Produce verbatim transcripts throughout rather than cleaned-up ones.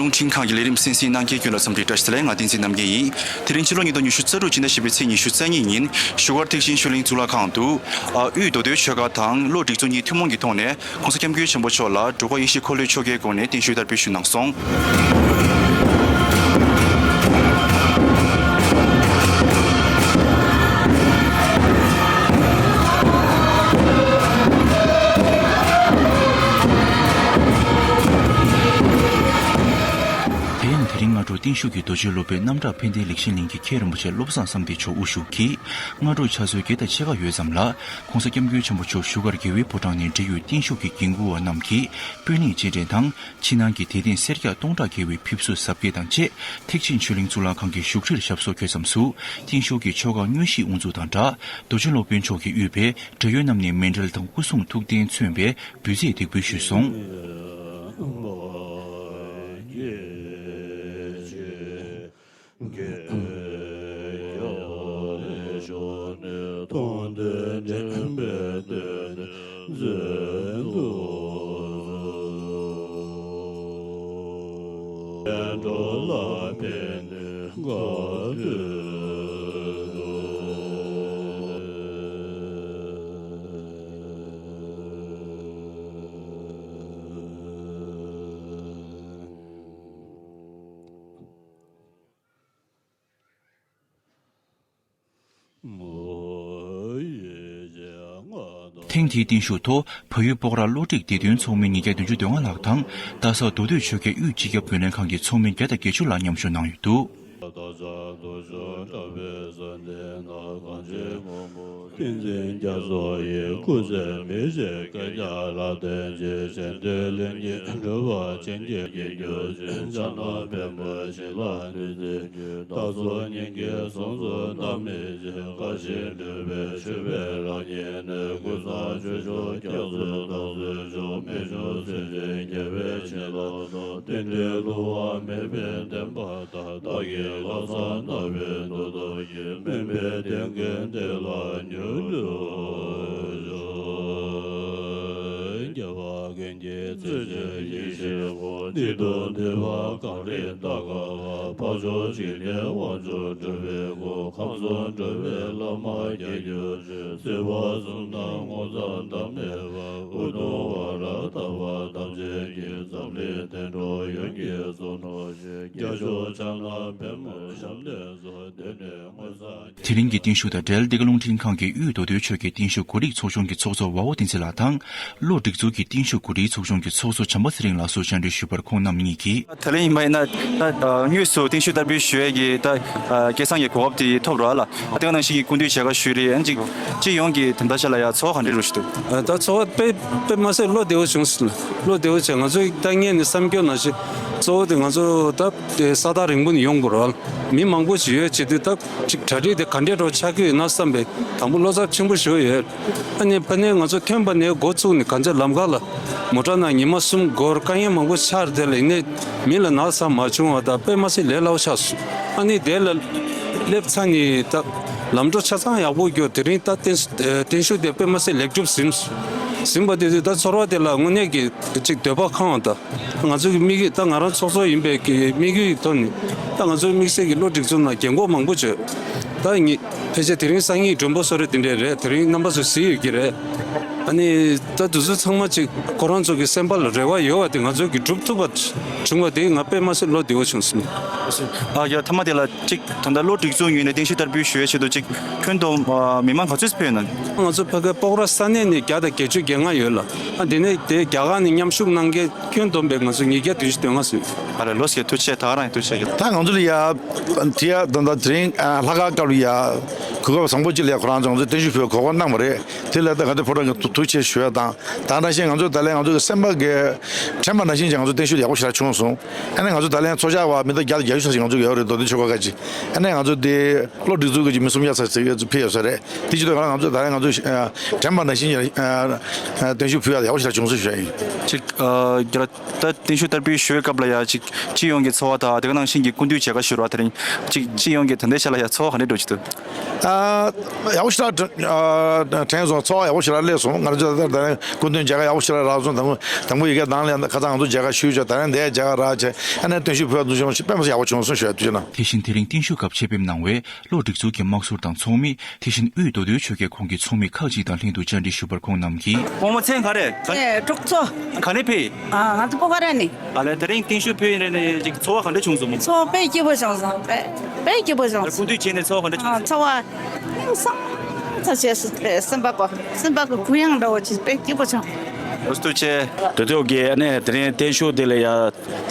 རླུང་འཕྲིན་ཁང་གི་ལས་རིམ་གསན་གཟིགས་གནང་མཁན་ཀུན་ལ་འཚམས་འདྲི་བཀྲ་ཤིས་བདེ་ལེགས། ང་བསྟན་འཛིན་རྣམ་རྒྱལ་ཡིན། དེ་རིང་ཕྱི་ལོ་ཉིས་སྟོང་ཉི་ཤུ་རྩ་དྲུག་སྤྱི་ཟླ་བཞི་པའི་ཚེས་ཉི་ཤུ་རྩ་གཉིས་ཉིན་བཞུགས་སྒར་ཐེག་ཆེན་ཆོས་གླིང་གཙུག་ལག་ཁང་དུ། ཨ། དབུས་མདོ་སྟོད་ཆོལ་ཁ་དང་བློ་སྒྲིག་འཛུགས་གཉིས་ཐུན་མོང་གི་ཐོག་ནས་༸གོང་ས་༸སྐྱབས་མགོན་ཆེན་པོ་མཆོག་ལ་འགྲོ་འགོ་ཡེ་ཤེས་འཁོར་ལོའི་ཆོ་གའི་སྒོ་ནས་བརྟན་བཞུགས་བསྟར་འབུལ་ཞུས་གནང་སོང་། དེ་ཡང་དེ་རིང་སྔ་དྲོ་བརྟན་བཞུགས་ཀྱི་རྡོ་རྗེ་སློབ་དཔོན་རྣམ་གྲགས་ཕན་བདེ་ལེགས་བཤད་གླིང་གི་མཁན་རིན་པོ་ཆེ་བློ་བཟང་བསམ་གཏན་མཆོག་དབུ་བཞུགས་ཀྱིས། སྔ་དྲོ་ཕྱག་ཚོད་བརྒྱད་དང་ཕྱེད་ཀ་ཡོལ་ཙམ་ལ་༸གོང་ས་༸སྐྱབས་མགོན་ཆེན་པོ་མཆོག་བཞུགས་སྒར་རྒྱལ་བའི་ཕོ་བྲང་ནས་འབྲེལ་ཡོད་བརྟན་བཞུགས་ཀྱི་འགན་འཁུར་བ་རྣམས་ཀྱིས་སྤོས་སྣེས་རྗེས་དྲན་དང་། ཕྱི་ནང་གི་དད་རྟེན་སེར་སྐྱ་སྟོང་ཕྲག་བརྒལ་བའི་ཕེབས་བསུ་གཟབ་རྒྱས་དང་བཅས། ཐེག་ཆེན་ཆོས་གླིང་གཙུག་ལག་ཁང་གི་བཞུགས་ཁྲིར་ཞབས་སོར་འཁོད་མཚམས་སུ། བརྟན་བཞུགས་ཀྱི་ཆོ་ག་དངོས་གཞིའི་དབུ་འཛུགས་དང་སྦྲགས། རྡོ་རྗེ་སློབ་དཔོན་མཆོག་གིས་དབུས་པའི་བགྲེས་ཡོད་རྣམས་ནས་མཎྜལ་དང་སྐུ་གསུང་ཐུགས་རྟེན་མཚོན་པའི་འབུལ་རྫས་འདེགས་འབུལ་ཞུས་སོང་། ཐེངས་འདིའི་བརྟན་བཞུགས་ཐོག་བལ་ཡུལ་སྤོག་ར་བློ་གྲོས་བདེ་དོན་ཚོགས་མི་ཉིས་བརྒྱ་བདུན་ཅུ་དོན་ལྔ་ལྷག་དང་། རྡ་ས་མདོ་སྟོད་ཆོལ་ཁའི་དབུས་སྤྱི་ཁྱབ་རྒྱུན་ལས་ཁང་གི་ཚོགས་མི་བརྒྱ་དང་བརྒྱད་ཅུ་ལྷག་མཉམ་ཞུགས་གནང་ཡོད་འདུག། བསྟན་འཛིན་རྒྱ་མཚོ་ཡི་སྐུ་ཚེ་མི་ཤིགས་སྐད་རྒྱག་ལ་བརྟེན་ཅིང་གཞན་དོན་ལྷན་སྐྱེས་གྲུབ་པ་ཅན་གྱི་རྒྱལ་གྱུར་ཅིང་། ཕྱག་ན་པདྨོ་ཞིང་ལ་འདུད་འཛིན་གྱི། བདག་སོགས་སྙིང་གའི་གཟུངས་སུ་བསྡམས་མི་བཞེས། དགའ་བཞིན་སྤྲུལ་པའི་མཆོད་པའི་རང་བཞིན་ནི། ཀུན་བཟང་ཆོས་མཆོག་སྐྱབས་སུ་བདག་སྲུང་ཤོག། སྨན་མཆོག་ཚུལ་ཁྲིམས་རྒྱལ་བའི་བྱིན་རླབས་དང་། རྟེན་འབྲེལ་བསླུ་བ་མེད་པའི་བདེན་པ་དང་། བདག་གི་ལྷག་བསམ་དག་པའི་མདོ་སྡོམ་གྱིས། སྨན་པའི་རྟེན་སྐལ་འདི་ལ་མྱུར་དུ་ཤོག། རྒྱལ་བ་ཀུན་གྱི་བརྩེ་ཆེན་ཡེ་ཤེས་སྐུ། གནས་དང་འདུས་པ་གངས་རི་མཐའ་ཀ་བ། འཕགས་མཆོག་འཇིག་རྟེན་དབང་ཕྱུག་སྤྲུལ་པའི་སྐུ། ཁམས་གསུམ་འགྲོ་བའི་བླ་མ་རྒྱལ་གྱུར་ཅིག། སྲིད་པ་གསུམ་དང་ངོ་མཚར་ཟླ་མེད་པ། དབུ་དུམ་བ་ར་ཏ་པ་ཐམས་ཅད་ཀྱི། འཛམ་གླིང་བསྟན་འགྲོ་ཡོངས་ཀྱི་གཙོ་ནོར་ཞིག། རྒྱ་མཚོ་ཕྱག་ན་པདྨོ་བཤམས་ཏེ་སོགས། དེ་ནས་མངོན་གསལ། དེ་རིང་གི་བརྟན་བཞུགས་དང་འབྲེལ་འདི་ག་རླུང་འཕྲིན་ཁང་གིས་དབུས་མདོ་སྟོད་ཆོལ་ཁའི་བརྟན་བཞུགས་གོ་སྒྲིག་ཚོགས་ཆུང་གི་ཚོགས་གཙོ་ཝ་འོ་བསྟན་འཛིན་ལགས་དང་། བློ་སྒྲིག་འཛུགས་ཀྱི་བརྟན་བཞུགས་གོ་སྒྲིག་ཚོགས་ཆུང་གི་ཚོགས་གཙོ་བྱམས་པ་ཚེ་རིང་ལགས་སུ་བཅར་འདྲི་ཞུས་པར། ཁོང་རྣམ་གཉིས་ཀྱིས། ད་ལན་ཡིན་པ་ཡིན་ན་ད་དངོས་སུ་བརྟན་བཞུགས་བསྟར་འབུལ་ཞུ་ཡས་ཀྱི་ད་སྐལ་བཟང་གི་གོ་སྐབས་དེ་ཐོབ་ར་ལ། དེ་ག་ནང་བཞིན་གྱི་སྐུ་མདུན་མཇལ་ཁ་ཞུས་རེད། ཡང་ཅིག་སྤྱི་ཡོངས་ཀྱི་དམ་དྲག་ཆ་ལ་ཡ་ཚོར་བ་ག་འདྲ་རུ་ཞིག་འདུག། ད་ཚོར་བ་དཔེ་དཔེ་མ་སྲིད་བློ་བདེ་བོ་བྱུང་སོང་། བློ་བདེ་བོ་བྱས། ང་ཚོས་ད་ངས་ནི་བསམ་རྒྱུ་ནང་བཞིན་གཙོ་བོ་དེ་ང་ཚོ་ད་ས་ཐག་རིང་པོ་ནས་ཡོང་དགོས་རེད་བ། མི་མང་པོ་ཞིག་ཡོད་བྱེད་དུས་ད་ཅིག་གྲ་སྒྲིག་དེ་ག་འདྲས་འགྲོ་ཆགས་ཀྱི་ཡོད་ན་བསམ་པའི་དང་པོ་བློ་འཚབ་ཆེན་པོ་ཞིག་ཡོད། ཨ་ནི་ཕ་ནས་ང་ཚོ་ཐོན་པ་ནས་འགོ་བཙུགས་ནས་ག་ཚོད་ལམ་ཁ་ལ་མོ་ཊ་ནང་ཉི་མ་གསུམ་འགོར། དཀའ་ངལ་མང་པོ་ཆགས། དེ་ལ་ཡིན་ནའི་མི་ལ་ན་ཚ་མ་བྱུང་བ་དང་དཔེ་མ་སྲིད་ལས་སླ་བོ་ཆགས་སོང་། ཨ་ནི་དེ་ལ་སླེབས་ཚར་ནས་ད་ལམ་འགྲོ་ཆ་ཚང་ཡག་པོ་འགྱོ། དེ་རིང་ད་བརྟན་བརྟན་བཞུགས་དེ་དཔེ་མ་སྲིད་ལེགས་གྲུབ་ཟིན་སོང་། ཟིན་པ་དེ་དུས་ད་ཚོར་བ་དེ་ལ་དངོས་གནས་ཀྱི་ཅིག་འདོད་པ་ཁེངས་པ་དང་། ང་ཚོ་གི་དམིགས་ཡུལ་ད་ང་རང་ཚོགས་གཙོ་ཡིན་པའི་གི་དམིགས་ཡུལ་ཐོག་ནས་ད་ང་ཚོའི་དམིགས་བསལ་གྱི་བློ་སྒྲིག་འཛུགས་ནང་རྒན་གོག་མང་པོ་བྱོས། ད་ངེད་ཕལ་ཆེར་དེ་རིང་སང་ཉིན་མགྲོན་པོ་གསོལ་རས་དེ་འདྲས་རེད། དེ་རིང་རྣམ་པ་ཚོ་གཟིགས་ཡོད་ཀྱི་རེད། ཨ་ནི་ད་དེ་ཚོ་ཚང་མ་ཅིག་ཁོ་རང་ཚོ་གི་སེམས་པ་ལ་རེ་བ་ཡོད་པ་དེ་ང་ཚོ་གི་སྒྲུབ་ཐུབ་པ་བྱུང་བ་དེ་ང་དཔེ་མ་སྲིད་བློ་བདེ་བོ་བྱུང་སོང་། ཨ་ཡ་མཐའ་མ་དེ་ལ་ཅིག་ད་ལྟ་བློ་སྒྲིག་འཛུགས་ངོས་ནས་བརྟན་བཞུགས་བསྟར་འབུལ་ཞུ་ཡའི་ཆེད་དུ་ཅིག་ཁྱོན་བསྡོམས་མི་མང་ག་ཚོད་ཕེབས་ཡོད་ན། ང་ཚོ་ཕ་གི་སྤོག་ར་ས་གནས་ནས་བརྒྱ་དང་བརྒྱད་ཅུ་གྱ་ལྔ་ཡོད་ལ། ཨ་དེ་ནས་དེ་རྒྱ་གར་ནས་མཉམ་ཞུགས་གནང་མཁན་ཁྱོན་བསྡོམས་པས་ང་ཚོ་ཉིས་བརྒྱ་བདུན་ཅུ་དོན་ལྔ་ཟིན། ཨ་ལས་ལོ་སྐྱེ་ཐུགས་རྗེ་ཆེ། ད་ག་རང་ཡིན། ཐུགས་རྗེ་ཆེ། ད་ང་ཚོ་ལ་ཡ་དེ་ཡ་ད་ད་དེ་རིང་ལྷག་དཀར་སྐབས་ལ་ཡ་གོ་སྐབས་བཟང་པོ་ཅིག་ལ་ཡ་ཁོ་རང་ཚོ་ང་ཚོ་བརྟན་བཞུགས་ཕུལ་བའི་གོ་སྐབས་གནང་བ་རེད། དེ་ལ་ད་ང་ཚོ་ཕོ་བྲང་གི་ཐུགས་རྗེ་ཆེ་ཞུ་ཡ་དང་། ད་ནང་བཞིན་ང་ཚོ་ད་ལན་ང་ཚོ་གི་སེམས་པ་གི་དྲན་པ་ནང་བཞིན་ཅིག་ང་ཚོ་བརྟན་བཞུགས་ཡག་པོ་ཞེ་དྲག་བྱུང་སོང་། ཨ་ནི་ང་ཚོ་ད་ལན་ཚོགས་བཅར་བ་མི་ད་བརྒྱ་དང་བརྒྱད་ཅུ་ཙམ་ཞིག་ང་ཚོ་ཡོད་རེད། མདོ་སྟོད་ཆོལ་ཁ་ཁག་ཅིག་ཨ་ནི་ང་ཚོ་དེ་བློ་སྒྲིག་འཛུགས་ཀྱི་མི་སུམ་བརྒྱ་ཙམ་ཞིག་ཕེབས་ཡོད་ས་རེད། དེ་ཅི་ཐོག་ང་ཚོ་ད་ལན་ང་ཚོ་དྲན་པ་ནང་བཞིན་བརྟན་བཞུགས་ཕུལ་ཡག་ཡག་པོ་ཞེ་དྲག་བྱུང་སོང་ཞུ་ཡ་ཡིན། ཅིག་ཨ་རྒྱ་ད་བརྟན་བཞུགས་བསྟར་འབུལ་ཞུ་བའི་སྐབས་ལ་ཡ་ཅིག་སྤྱི་ཡོངས་ཀྱི་ཚོར་བ་དང་དེ་ག་ནང་བཞིན་གྱི་སྐུ་མདུན་མཇལ་ཁ་ཞུ་ར། དེ་རིང་ཅིག་སྤྱི་ཡོངས་ཀྱི་ད་ལྟའི་ཆ་ལ་ཡ་ཚོར་བ་ག་འདྲས་འགྲོ་གི་འདུག། ཡག་པོ་ཞེ་དྲག་དྲན་སོང་། ཚོར་བ་ཡག་པོ་ཞེ་དྲག་སླེབས་སོང་། ང་ཚོ་ད་ལྟ་སྐུ་མདུན་མཇལ་ཁ་ཡག་པོ་ཞེ་དྲག་རག་སོང་། དང་པོ་དང་པོ་ཡི་གེ་དང་ལེན་ཁ་སང་ང་ཚོ་མཇལ་ཁ་ཞུས་ཆོག་ད་རིང་འདིར་མཇལ་ཁ་རག་བྱས་ཨ་ནི་བརྟན་བཞུགས་ཕུལ་དུ་བྱུང་། དཔེ་མི་སྲིད་ཡག་པོ་བྱུང་སོང་ཞུ་ཡ་དུས་ཆེན་ན། དེ་བཞིན་དེ་རིང་བརྟན་བཞུགས་སྐབས་ཆེད་ཕེབས་གནང་བའི་གློག་སྒྲིག་འཛུགས་ཀྱི་དམག་ཟུར་དང་ཚོགས་མི། དེ་བཞིན་དབུས་མདོ་སྟོད་ཆོལ་ཁའི་ཁོངས་ཀྱི་ཚོགས་མི་ཁག་ཅིག་དང་ལྷན་དུ་བཅར་འདྲི་ཞུས་པར་ཁོང་རྣམས་ཀྱིས། དབང་མོ་མཚན་ག་རེ། ག- ཨེ་གྲོགས་ཚོ། ག་ནས་ཕེབས། ཨ་ང་ཚོ་སྤོ་ཁ་ར་ནས། ཨ་ལས་དེ་རིང་བརྟན་བཞུགས་ཕུལ་ཡིན་རེད་ནས་ཅིག་ཚོར་བ་ག་འདྲ་བྱུང་སོང་། ཚོར་བ་དཔེ་སྐྱིད་པོ་བྱུང་སོང་། དཔེ་དཔེ་སྐྱིད་པོ་བྱུང་སོང་། སྐུ་མདུན་མཇལ་ནས་ཚོར་བ་ག་འདྲ་བྱུང་། ཨ་སོང་། ཚོར་བ་སང་ཚ་བྱས་སོང་། སེམས་པ་གོ་སེམས་པ་གི་གུ་ཡངས་འདྲ་བོ་ཅིག་དཔེ་སྐྱིད་པོ་བྱུང་། ཨོ་ཐུགས་རྗེ་ཆེ། དེ་དུས་ཀྱི་ཨ་ནི་དེ་རིང་བརྟན་བཞུགས་དེ་ལ་ཡ་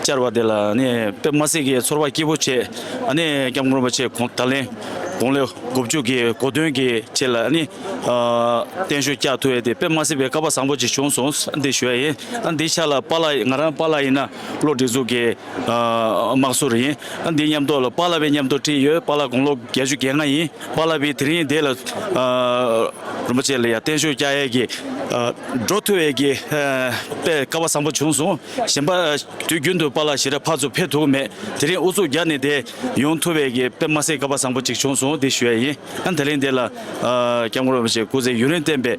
བཅར་བ་དེ་ལ་ཨ་ནི་དཔེ་མ་སྲིད་ཀྱི་ཚོར་བ་སྐྱིད་པོ་བྱས། ཨ་ནི་སྐྱབས་མགོན་རིན་པོ་ཆེ་དགུང་ད་ལན་དགུང་ལོ་དགུ་བཅུ་གི་གོ་སྟོན་གྱི་ཆེད་ལ་ཨ་ནི་ཨ་བརྟན་བཞུགས་བསྐྱངས་ཐུབ་ཡས་དེ་དཔེ་མ་སྲིད་པའི་སྐལ་པ་བཟང་པོ་ཅིག་བྱུང་སོང་འདི་ཞུ་ཡ་ཡིན། ཨ་འདི་ཆ་ལ་པཱ་ལགས་ང་རང་པཱ་ལགས་ཡིན་ན་གློག་སྒྲིག་འཛུགས་ཀྱི་ཨ་དམག་ཟུར་ཡིན། ཨ་འདི་མཉམ་དུ་ལ་པཱ་ལགས་པའི་མཉམ་དུ་ཁྲིད་ཡོད། པཱ་ལགས་དགུང་ལོ་བརྒྱད་ཅུ་གྱ་ལྔ་ཡིན། པཱ་ལགས་པའི་དེ་རིང་འདི་ལ་ཨ་རིན་པོ་ཆེ་ལ་ཡ་བརྟན་བཞུགས་བསྐྱངས་ཡས་ཀྱི་ཨ་འགྲོ་ཐུབ་ཡས་ཀྱི་ཨ་དཔེ་སྐལ་པ་བཟང་པོ་བྱུང་སོང་། གཞན་པ་དུས་རྒྱུན་དུ་པཱ་ལགས་ཞེ་དྲག་ཕར་ཚུར་ཕེབས་ཐུབ་མེད། དེ་རིང་ཨུ་ཚུགས་རྒྱག་ནས་དེ་ཡོང་ཐུབ་པའི་གི་དཔེ་མ་སྲིད་སྐལ་པ་བཟང་པོ་ཅིག་བྱུང་སོང་དེ་ཞུ་ཡ་ཡིན། ཨ་དེ་རིང་དེ་ལ་ཨ་སྐྱབས་མགོན་རིན་པོ་ཆེ་སྐུ་ཚེ་ཡུན་རིང་བརྟན་པའི་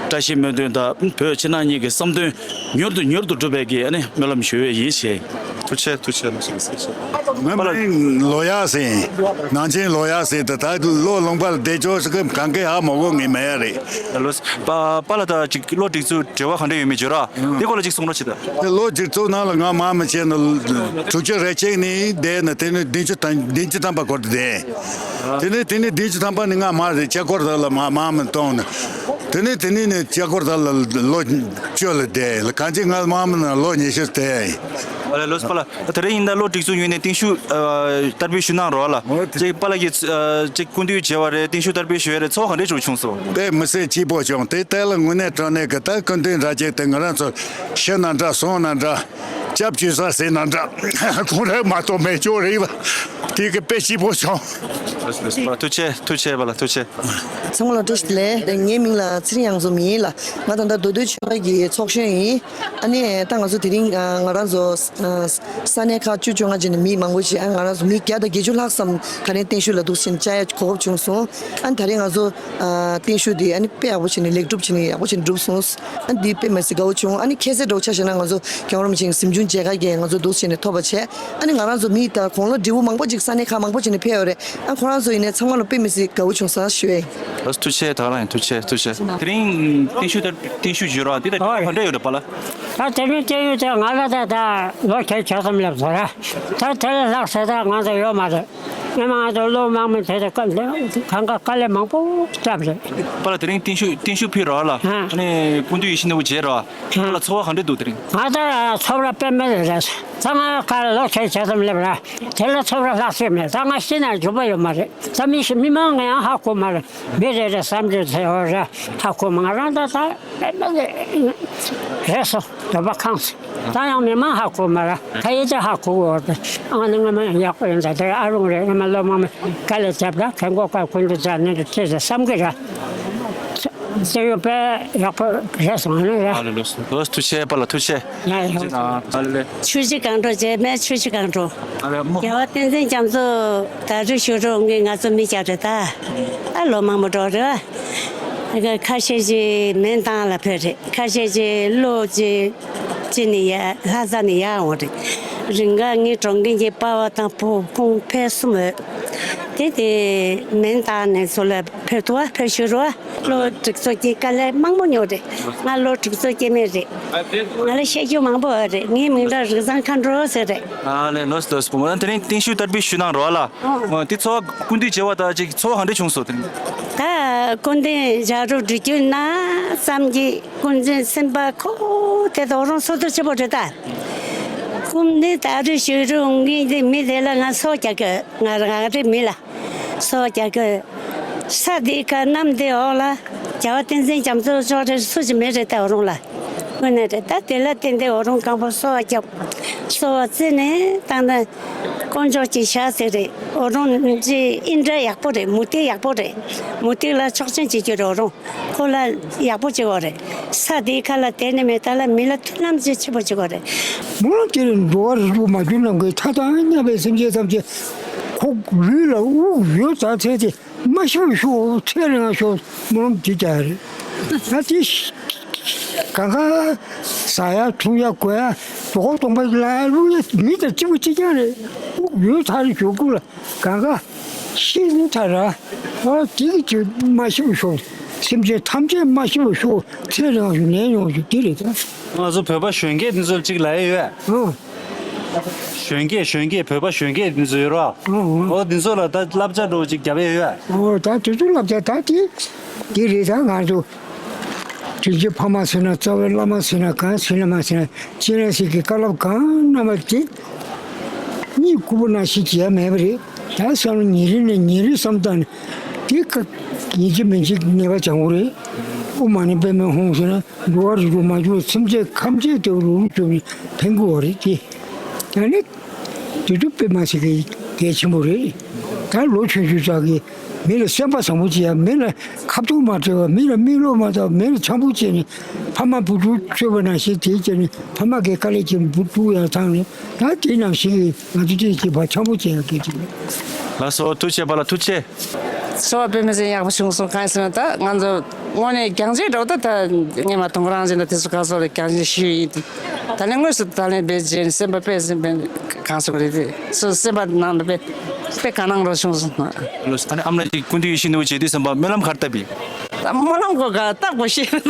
བཀྲ་ཤིས་སྨོན་འདུན་དང་བོད་ཕྱི་ནང་གཉིས་ཀྱི་བསམ་དོན་མྱུར་དུ་མྱུར་དུ་འགྲུབ་པའི་གི་ཨ་ནི་སྨོན་ལམ་ཞུ་ཡ་ཡིན་ཞེས། ཐུགས་རྗེ་ཆེ། ཐུགས་རྗེ་ཆེ། ང་མིང་ལོ་ཡག་ཟེར། ནང་ཆེན་ལོ་ཡག་ཟེར། ད་ད་ལོ་ལུང་པ་ལ་བསྡད་ཆོག་ཟེར་གི་གང་གི་ཧ་མ་གོ་ངེས་མེད་ཡ་རེད། ལོ་པ་པཱ་ལགས་དང་ཅིག་གློག་སྒྲིག་འཛུགས་འབྲེལ་བ་ག་འདྲ་ཡོད་མེད་བརྗོད་ར། དེ་སྐོར་ལ་ཅིག་གསུང་རོགས་བྱེད་དང་། དེ་གློག་སྒྲིག་འཛུགས་ནང་ལ་ང་མང་མི་བྱས་ན་དྲུག་ཅུ་རེ་གཅིག་ནས་བསྡད་ན་དེ་ནས་བདུན་ཅུ་དང་བདུན་ཅུ་ཐམ་པ་འགོར་ཏེ་བསྡད། དེ་ནས་དེ་ནས་བདུན་ཅུ་ཐམ་པ་ནས་ང་མར་རེ་ལྕགས་འཁོར་དག་ལ་མ་མང་མི་གཏོང་ནས། དེ་ནས་དེ་ནས་ནས་ལྕགས་འཁོར་དག་ལ་ལོ་བཅུ་ལ་བསྡད་ལ་གང་ཅི་ང་མང་མི་ན་ལོ་ཉི་ཤུ་བསྡད། ཨ་ལས་ལོ་པཱ་ལགས། དེ་རིང་ཡིན་ད་གློག་སྒྲིག་འཛུགས་ངོས་ནས་བརྟན་བཞུགས་ཨ་བསྟར་འབུལ་ཞུ་གནང་རོགས་ལ། འོ་དེ། ཅིག་པཱ་ལགས་ཀྱིས་ཨ་ཅིག་སྐུ་མདུན་མཇལ་བ་རེད། བརྟན་བཞུགས་བསྟར་འབུལ་ཞུ་ཡ་རེད། ཚོར་བ་ག་འདྲས་བྱུང་བྱུང་སོང་། དཔེ་མི་སྲིད་སྐྱིད་པོ་བྱུང་། དེ་ལྟར་ལ་དངོས་གནས་དྲང་གནས་ཀྱི་ད་སྐུ་མདུན་འདྲ་ཅིག་དེ་ང་རང་ཚོ་ཤི་ན་འདྲ་སོང་ན་འདྲ་སྐྱབས་བཅོལ་ས་ཟིན་ན་འདྲ་ཁོང་རང་མ་གཏོགས་མེད་ཅོག་རེད་བ། དེ་གི་དཔེ་སྐྱིད་པོ་བྱུང་། ཐུགས་རྗེ་ཆེ། ཐུགས་རྗེ་ཆེ་པཱ་ལགས། ཐུགས་རྗེ་ཆེ། ཚང་མ་ལ་བཀྲ་ཤིས་བདེ་ལེགས། ངའི་མིང་ལ་ཚེ་རིང་གཡང་འཛོམས་ཡིན་ལ། ང་ད་ལྟ་མདོ་སྟོད་ཆོལ་ཁ་གི་ཚོགས་གཞོན་ཡིན། ཨ་ནི་ད་ང་ཚོ་དེ་རིང་ང་རང་ཚོ་ས་གནས་ཁག་བཅུ་བཅོ་ལྔ་ཅན་ནས་མི་མང་པོ་ཞིག་ཨ་ང་རང་ཚོ་མི་བརྒྱ་དང་བརྒྱད་ཅུ་ལྷག་ཙམ་ད་རིང་བརྟན་བཞུགས་ལ་འདུག་ཕྱིན་བཅར་ཡ་གོ་སྐབས་བྱུང་སོང་། ཨ་ནི་ད་རིང་ང་ཚོ་བརྟན་བཞུགས་དེ་ཨ་ནི་དཔེ་ཡག་པོ་བྱས་ནས་ལེགས་གྲུབ་བྱས་ནས་ཡག་པོ་བྱས་ནས་གྲུབ་སོང་། ཨ་ནི་འདི་དཔེ་མ་སྲིད་དགའ་བོ་བྱུང་། ཨ་ནི་ཁ་གསལ་སྒྲོག་ཆ་བཞག་ན་ང་ཚོ་རྒྱལ་བ་རིན་པོ་ཆེའི་གཟིམ་ཆུང་མཇལ་ཁ་གིས་ང་ཚོ་འདུག་བྱས་ནས་ཐོབ་པ་བྱས། ཨ་ནི་ང་རང་ཚོ་མི་ད་དགུང་ལོ་བགྲེས་པོ་མང་པོ་ཅིག་ས་གནས་ཁག་མང་པོ་ཅིག་ནས་ཕེབས་ཡོད་རེད། ཨ་ཁོ་རང་ཚོ་ཡིན་ནའི་ཚང་མ་ལ་དཔེ་མི་སྲིད་དགའ་བོ་བྱུང་ས་ཞུ་ཡ་ཡིན། ལགས་ཐུགས་རྗེ་ཆེ། ད་ག་རང་ཡིན། ཐུགས་རྗེ་ཆེ། ཐུགས་རྗེ་ཆེ། དེ་རིང་བརྟན་བཞུགས་དང་བརྟན་བཞུགས་བརྗོད་རོགས་འདི་ལྟ་ཨོ་ག་འདྲ་ཡོད་རེད་པཱ་ལགས། ད་དེ་རིང་བརྟན་བཞུགས་དེ་ང་ལ་ད་ད་ལོ་ཁྱད་ཆོས་ཙམ་སླེབས་སོང་ར། ད་དེ་ལས་ལྷག་ཟེར་ད་ང་ཚོ་ཡོད་མ་རེད། སྔོན་མ་ང་ཚོ་ལོ་མང་མོ་དེ་དེ་གང་ག་དཀའ་ལས་མང་པོ་བརྒྱབ་རེད། པཱ་ལགས་དེ་རིང་བརྟན་བཞུགས་བརྟན་བཞུགས་ཕུལ་རོགས་ལ། ཨ་ནི་སྐུ་མདུན་ཡིད་བཞིན་ནོར་བུ་མཇལ་རོགས། ཨ་ལགས་ཚོར་བ་ག་འདྲ་འདུག་དེ་རིང་། ང་ད་ཚོར་བ་དཔེ་མེད་རེད། ད་ང་ག་ལོ་ཁྱད་ཆེ་ཙམ་སླེབས་ར། དེ་ལ་ཚོར་བ་ལྷག་ཤོས་མེད། ད་ང་ཤི་ན་འགྱོད་པ་ཡོད་མ་རེད། ད་མི་ཤི་མི་མང་ང་ཡང་ཧ་གོ་མ་རེད། མི་རེ་རེ་བསམ་ཚུལ་ཟེར་ཡོད་རེད། ཧ་གོ་མ་ང་རང་ད་ད་དཔེ་མེད་རེད་སོང་། འདོད་པ་ཁེངས་སོང་། ད་ཡང་མི་མང་ཧ་གོ་མ་ར། ད་ཡིད་ཆེས་ཧ་གོ་གོ་རེད། ཨ་ནི་ང་མ་ཡག་པོ་ཡིན་ད་དེ་ཨ་རུང་རེད། ང་མ་ལོ་མང་མི་དཀའ་ལས་བརྒྱབ་ར། གན་གོ་ཀ་ཀུན་ཏུ་བྱ་ནི་རེད་ཅེས་བསམ་གི་ར། དེ་ཡོད་པས་ཡག་པོ་རེད་སོང་ནི་རེད། ཨ་ལེ་ལོ་ལོ་ཐུགས་རྗེ་ཆེ་པཱ་ལགས། ཐུགས་རྗེ་ཆེ། ཡ་ཡ། ཨ་ལེ་ལེ། ཆུ་བཞི་སྒང་དྲུག་རྗེས་མའི་ཆུ་བཞི་སྒང་དྲུག་ཨ་ལེ་མོ། རྒྱལ་བ་བསྟན་འཛིན་རྒྱ་མཚོ་དར་ལུང་ཞུ་རུ་འོང་གི་ང་ཚོ་མི་བརྒྱ་རེད་ད། ཨ་ལོ་མང་པོ་འགྲོ་རེད་བ། ཁ་ཤས་ཀྱིས་མོན་ཐང་ལ་ཕེབས་རེད། ཁ་ཤས་ཀྱིས་ལོ་གཅིག་གཅིག་ནས་ཡར་ལྷ་ས་ནས་ཡར་འོང་རེད། རིང་ག་ངའི་གྲོངས་མཁན་གྱི་པ་ཕ་དང་བུ་ཁོང་ཕེབས་གསུམ་ཡོད། དེ་དེ་མོན་ཐང་ནས་ཚུར་ལ་ཕེབས་ཐུབ་བ་ཕེབས་ཞུ་རུ་བ། གློག་སྒྲིག་འཛུགས་ཀྱི་དཀའ་ལས་མང་པོ་མྱོང་རེད། ང་གློག་སྒྲིག་འཛུགས་སྐྱེ་དམན་རེད། ང་ལ་བཤད་རྒྱུ་མང་པོ་ཡོད་རེད། ངའི་མིང་ལ་རིག་བཟང་མཁའ་འགྲོ་ཟེར་རེད། ཨ་ལེ་ལོས་ལོས་བུ་མོ། དེ་རིང་བརྟན་བཞུགས་དར་སྤེལ་ཞུ་གནང་རོགས་ལ། ཨོ། འདི་ཚོ་སྐུ་མདུན་མཇལ་བ་དང་ཅིག་ཚོར་བ་ག་འདྲ་བྱུང་སོང་དེ་རིང་། ད་སྐུ་མདུན་ཞབས་བྲོ་འགྲོ་རྒྱུ་ན་བསམ་གྱི་སྐུ་མདུན་སེམས་པ་ཁོ་དེ་དོ་རང་སོ་ཐུ་ཆེ་པོ་རེད་ད། སྐུ་མདུན་དར་སྤེལ་ཞུ་རུ་འོང་གི་འདི་མི་དེ་ལ་ང་སོ་རྒྱག་གི་ང་རང་རེ་མི་ལ། སོ་རྒྱག་གི། ས་འདི་ཁ་གནམ་འདི་འོག་ལ། རྒྱལ་བ་བསྟན་འཛིན་རྒྱ་མཚོ་མཆོག་རེ་སུ་ཞིག་མེད་རེད་ད་འོ་རུང་ལ། དངོས་གནས་རེད་ད། དེ་ལ་བརྟེན་ཏེ་འོ་རུང་སྒང་པོ་སོ་རྒྱབ། སོ་བརྩིས་ནས་བཏང་ན། དཀོན་མཆོག་གི་ཞག་ཟེར་རེད། འོ་རུང་ཅི་ཨིན་འདྲ་ཡག་པོ་རེད། མུ་ཏིག་ཡག་པོ་རེད། མུ་ཏིག་ལ་ཆོག་མཆན་བྱེད་རྒྱུ་རེད་འོ་རུང་། ཁོ་ལ་ཡག་པོ་བྱེད་དགོས་རེད། ས་དེའི་ཁ་ལ་དེ་ནི་མེད་ད་ལ་མི་ལ་མཐུན་ལམ་ཅིག་ཆེ་པོ་བྱེད་དགོས་རེད། མོ་དེར་འགྲོ་བ་རིགས་དྲུག་མ་གྱུར་ནམ་མཁའི་མཐའ་དང་མཉམ་པའི་སེམས་ཅན་ཐམས་ཅད་ཁོག་ལུས་ལ་དབུགས་ཡོད་ཙང་ཚེ་དེ་ མ་ཤི་བར་ཤོག་ཚེ་རིང་བར་ཤོག་སྨོན་ལམ་དེ་རྒྱག་ཡ་རེད། ད་དེ་གང་ག་ཟ་ཡ་འཐུང་ཡ་གོན་ཡ་རྡོ་ཁོག་སྟོང་པ་ལ་བླུག་ཡ་མི་དང་གཅིག་པ་གཅིག་རྐྱང་རེད། ཡོད་ཚར་ཞོག་ཀུ་ལ་གང་ག་ཤི་ནི་ཐ་ར། ཨ་དེ་གི་དེ་མ་ཤི་བར་ཤོག་སེམས་ཅན་ཐམས་ཅད་མ་ཤི་བར་ཤོག་ཚེ་རིང་བར་ཤོག་ནད་ཡོང་ཞོག་དེ་རེད་ད། ང་ཚོ་བོད་པ་གཞོན་སྐྱེས་འདི་ཚོ་གཅིག་ལ་ཡ་ཡོད། ཨ། གཞོན་སྐྱེས་གཞོན་སྐྱེས་བོད་པ་གཞོན་སྐྱེས་འདི་ཚོ་ཡོད་རོགས། ཨོ་འདི་ཚོ་ལ་ད་བསླབ་བྱ་འདྲ་བོ་ཅིག་རྒྱབ་ཡས་ཡོད། ཨོ་ད་དེ་ཚོ་བསླབ་བྱ་ད་དེ་དེ་རེད། ད་ང་ཚོ་དྲིན་ཅན་ཕ་མ་ཟེར་ན་རྩ་བའི་བླ་མ་ཟེར་ན་གང་ཟེར་ན་མ་ཟེར་ན་སྤྱན་རས་གཟིགས་ཀྱི་བཀའ་སློབ་གང་གནང་བ་དེ་གཉིད་ཁུག་པ་ནང་བཞིན་བྱེད་ཡ་མེད་པ་རེད། ད་བསམ་བློ་ཉིན་རེ་ནས་ཉིན་རེ་བསམ་བཏང་ནས་དེ་ཀ་ཡིན་གཅིག་མིན་གཅིག་ནད་པ་སྦྱང་དགོས་རེད། དབུ་མ་ནས་པདྨའི་ཧཱུྃ་ཟེར་ན། འགྲོ་བ་རིགས་དྲུག་མ་གྱུར་སེམས་ཅན་ཐམས་ཅད་དུ་རུ་རུ་གྱུར་ནས་ཕན་གྱི་ཡོད་རེད་དེ། ཡང་ནི་དེ་དུ་དཔེ་མ་སྲིད་ཀྱི་གལ་ཆེན་པོ་རེད། ད་ལོ་ཆུང་ཆུང་ཅག་གིས་མི་ལ་སེམས་པ་བཟང་པོ་བྱེད་ཡ། མི་ལ་ཁ་ཐུག་མ་སྤྲད་པ། མི་ལ་མིག་ལོག་མ་བལྟ་བ། མི་ལ་འཆམ་པོ་བྱས་ནས་ཕ་མ་བུ་ཕྲུག་གསོས་པ་ནང་བཞིན་དེ་བྱས་ནས་ཕ་མ་གི་དཀའ་ལས་ཀྱིས་བུ་ཕྲུག་ཡར་བཏང་ནས་ད་དེ་ནང་བཞིན་གྱི་ང་ཚོ་དེ་བྱེད་པ་འཆམ་པོ་བྱེད་ཡ་གལ་ཆེན་པོ། ལགས་སོ་ཐུགས་རྗེ་ཆེ་པ་ལགས་ཐུགས་རྗེ་ཆེ། འཚོ་བ་དཔེ་མི་སྲིད་ཡག་པོ་བྱུང་སོང་། གང་ཡིན་ཟེར་ན་ད་ང་ཚོ་དངོས་གནས་རྒྱང་ཆེ་འགྲོ་ད་ད་ངས་མ་དུང་རང་བཞིན་ད་དེ་ཚོ་ག་སོགས་ལ་རྒྱང་ཆེ་ཞུས་ཡིན། ད་ལན་དངོས་སུ་ད་ལན་བེད་སྦྱིན་སེམས་པ་དཔེ་སེམས་པའི་གང་སོགས་རེད་དེ་སོ་སེམས་པ་ནང་ལ་དཔེ་དཔེ་ག་ནང་རོ་བྱུང་སོང་། ལོ་ཨ་ནི་ཨམ་ལགས་ཀྱིས་ཀུན་འདུས་ཡིད་བཞིན་ནོར་བུ་མཇལ་དུས་ཙམ་པ་སྨོན་ལམ་ག་རེ་བཏབ་ཡིན། ད་སྨོན་ལམ་གོ་ག་བཏབ་དགོས་ཤེས།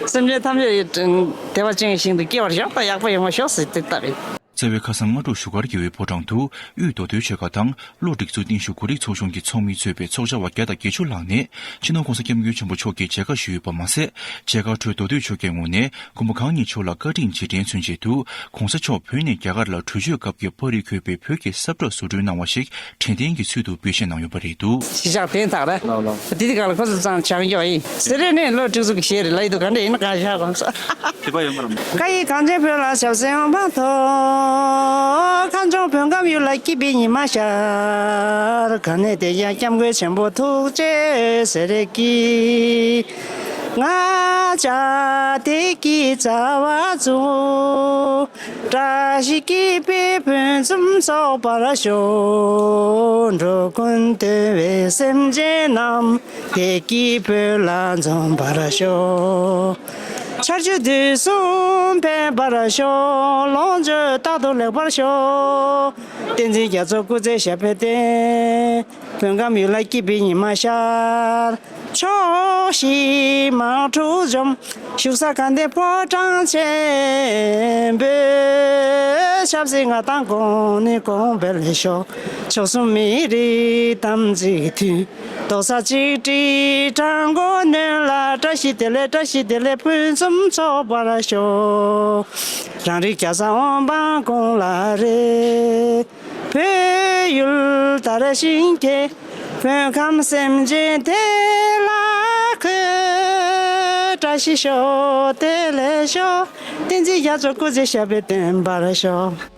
སེམས་ཅན་ཐམས་ཅད་བདེ་བ་ཅན་ཞིག་ཏུ་སྐྱེ་བར་ཤོག་ད་ཡག་པོ་ཡོང་བར་ཤོག་ཟེར་དེ་བཏབ་ཡིན། རྩ་བའི་ཁ་སང་སྔ་དྲོ་བཞུགས་སྒར་རྒྱལ་བའི་ཕོ་བྲང་དུ་དབུས་མདོ་སྟོད་ཆོལ་ཁ་དང་བློ་སྒྲིག་འཛུགས་རྟེན་གཞི་གོ་སྒྲིག་ཚོགས་ཆུང་གི་ཚོགས་མི་གཙོས་པའི་ཚོགས་བཅར་བ་བརྒྱ་དང་བརྒྱད་ཅུ་ལྷག་ནས་སྤྱི་ནོར་༸གོང་ས་༸སྐྱབས་མགོན་ཆེན་པོ་མཆོག་གིས་མཇལ་ཁ་ཞུས་ཡོད་པ་མ་ཟད། མཇལ་ཁར་འཕྲོས་མདོ་སྟོད་ཆོལ་ཁའི་ངོས་ནས་མགོན་པོ་གང་ཉིད་མཆོག་ལ་བཀའ་དྲིན་རྗེས་དྲན་མཚོན་ཆེད་དུ་༸གོང་ས་མཆོག་བོད་ནས་རྒྱ་གར་ལ་བྲོས་བྱོལ་སྐབས་ཀྱི་པར་རིས་འཁོད་པའི་བོད་ཀྱི་ས་བསྒྲགས་བཟོ་སྐྲུན་གནང་བ་ཞིག་དྲན་རྟེན་གྱི་ཚུལ་དུ་འབུལ་བཞེས་གནང་ཡོད་པ་རེད་འདུག་གཞིས་ཆགས་བརྟན་ཐག་རེད། དེ་དུས་སྒང་ལ་ཁོ་ཚོ་ཚང་བྱང་ཡོད་ཡིན་ཟེར་རེད་ནས་བློ་སྒྲིག་འཛུགས་ཀྱི་གཞས་རེད་ལ་ཡིན་འདུག་ག་འདྲ་ཡིན་ན་གང་ཤར་གོང་ས། དེ་པ་ཡོད་མ་རེད། བཀའ་ཡི་གངས་ཅན་བོད་ལ་ཞབས་སེན་འོང་བ་ཐོག་ཁམས་ལྗོངས་བོད་ཁམས་ཡུལ་ལ་སྐྱིད་པའི་ཉི་མ་ཤར། ག་ནས་བསྡད་ཀྱང་སྐྱབས་མགོན་ཆེན་པོ་ཐུགས་རྗེ་ཟེར་གྱིས། ང་ཅག་བདེ་སྐྱིད་བྱ་བ་འཛུགས། བཀྲ་ཤིས་སྐྱིད་པའི་ཕུན་སུམ་ཚོགས་པར་ཤོག་འགྲོ་ཀུན་འདུལ་བའི་སེམས་ཅན་རྣམས་བདེ་སྐྱིད་བོད་ལ་འཛོམས་པར་ཤོག་ཆར་ཆུ་དུས་གསུམ་ཕན་པར་ཤོག་ལོངས་སྤྱོད་རྟག་ཏུ་ལེགས་པར་ཤོག་བསྟན་འཛིན་རྒྱ་མཚོ་སྐུ་ཚེ་ཞབས་པད་བརྟན། བོད་ཁམས་ཡུལ་ལ་སྐྱིད་པའི་ཉི་མ་ཤར། ཕྱོགས་བཞི་དམག་འཁྲུག་འཇོམས། བཞུགས་ས་དགའ་ལྡན་ཕོ་བྲང་ཆེན་པོའི། ཆབ་སྲིད་མངའ་ཐང་གོང་ནས་གོང་འཕེལ་ཤོག་ཕྱོགས་གསུམ་མི་རིགས་དམ་ཚིག་མཐུན། རྡོག་རྩ་གཅིག་སྒྲིལ་དྲང་པོ་སྣོན་ལ། བཀྲ་ཤིས་བདེ་ལེགས་བཀྲ་ཤིས་བདེ་ལེགས་ཕུན་སུམ་ཚོགས་པར་ཤོག་རང་རིགས་རྒྱལ་ས་འོད་དཔག་གོང་ལ་རེ། བོད་ཡུལ་དར་ཞིང་རྒྱས། བོད་ཁམས་སེམས་ཅན་བདེ་ལ་འཁོད། བཀྲ་ཤིས་ཤོག་བདེ་ལེགས་ཤོག་བསྟན་འཛིན་རྒྱ་མཚོ་སྐུ་ཚེ་ཞབས་པད་བརྟན་པར་ཤོག